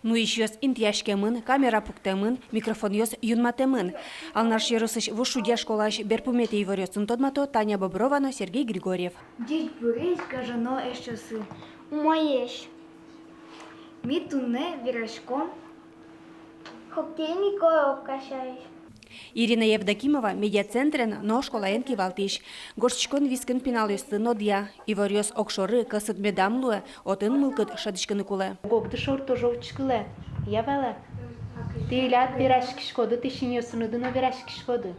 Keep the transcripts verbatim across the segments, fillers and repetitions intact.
Нуисьёс интыяськемын, камера пуктэмын, микрофонъёс юнматэмын. Алнаш ёросысь Вуж Шудья школаысь берпуметӥ иворъёсын тодмато Таня Боброва но Сергей Григорьев. Ӟечбуресь, гажано эшъёсы! Умоесь! Ми туннэ вераськом хоккейный коробка сярысь. Ирина Евдокимова медиацентрен но школаен кивалтӥсь. Гожтӥськон вискын пиналъёсты но дыя. Иворъёс огшоры, кӧсыт медам луэ, отын мылкыд шӧдӥськыны кулэ. Огогды шор тоже учкылэ, я вала. Тӥляд вераськиськоды, тӥ синъёсыныды но вераськиськоды.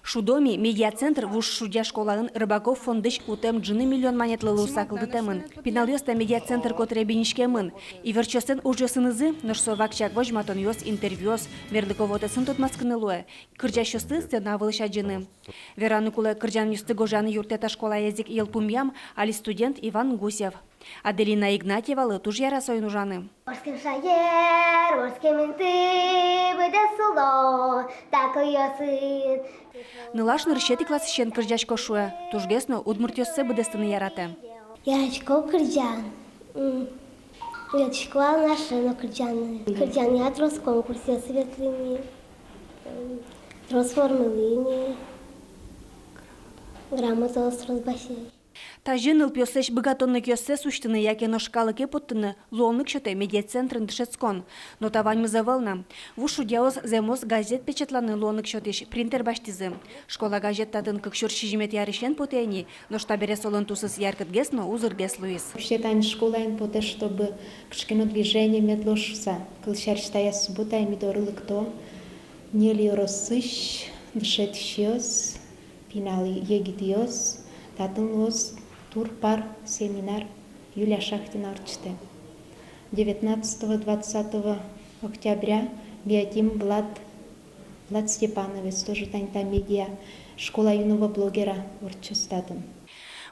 Шудо ми, медиацентр Вуж Шудья школаын Рыбаков фондысь кутэм ӝыны миллион манетлы луыса кылдытэмын. Пиналъёс та медиацентр котыре биниськемын. Иворчиослэн ужъёсынызы, нош со вакчияк возьматонъёс, интервьюос, мерлыко вотэсын тодматскыны луэ. Кырӟасьёсты сцена вылысь адӟыны. Вераны кулэ, кырӟанъёсты гожъяны юрттэ та школаез ик йылпумъям али студент Иван Гусев. Аделина Игнатьевалы туж яра соин ужаны. Вордскем шаер, вордскем инты, быдэс улон та кылъёсын. Нылаш нырысетӥ классысен кырӟасько, шуэ, тужгес но удмуртъёссэ быдэстыны яратэ. Яратӥсько кырӟан. М, ветлӥсько Алнаше но кырӟаны. Кырӟанъя трос конкурсъёсы ветлӥ ни. М, трос вормылӥ ни. Грамотаос трос басьтӥ. Тазьы нылпиослэсь быгатонлыкъёссэс усьтыны яке нош калыке поттыны луонлык сётэ медиацентрын дышетскон. Но та ваньмыз ӧвӧл на. Вуж шудьяос зэмос газет печатланы луонлык сётӥсь принтер басьтӥзы. Школа газет татын кык сюрс сизьыметӥ арысен потэ ини, нош табере солэн тусыз яркытгес но узыргес луиз. Вообще тани школаын потэ, чтобы кыӵе ке но движение мед луоз шуса. Кылсярысь, таяз субботае ми доры лыкто ньыль ёросысь дышетӥсьёс, пинал егитъёс, татын луоз турпар семинар, Юлия Шахтина ортчытэ. Девятнадцатого, двадцатого октября ми ӧтим Влад, Влад Степановез, тоже тани та медиа, школа юного блогера ортчоз татын.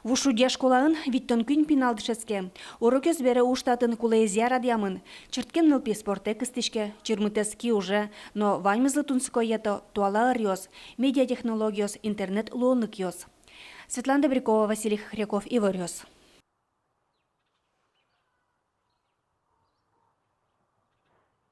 Вуж Шудья школаын витьтон куинь пинал дышетске. Урокъёс бере уж татын кулэезъя радъямын. Чырткем нылпи спортэ кыстӥське, чырмытэз ки уже, но ваньмызлы тунсыко йӧто туала ӧръёс, медиатехнологиос, интернет луонлыкъёс. Светлана Добрякова, Василий Хохряков, Иворъёс.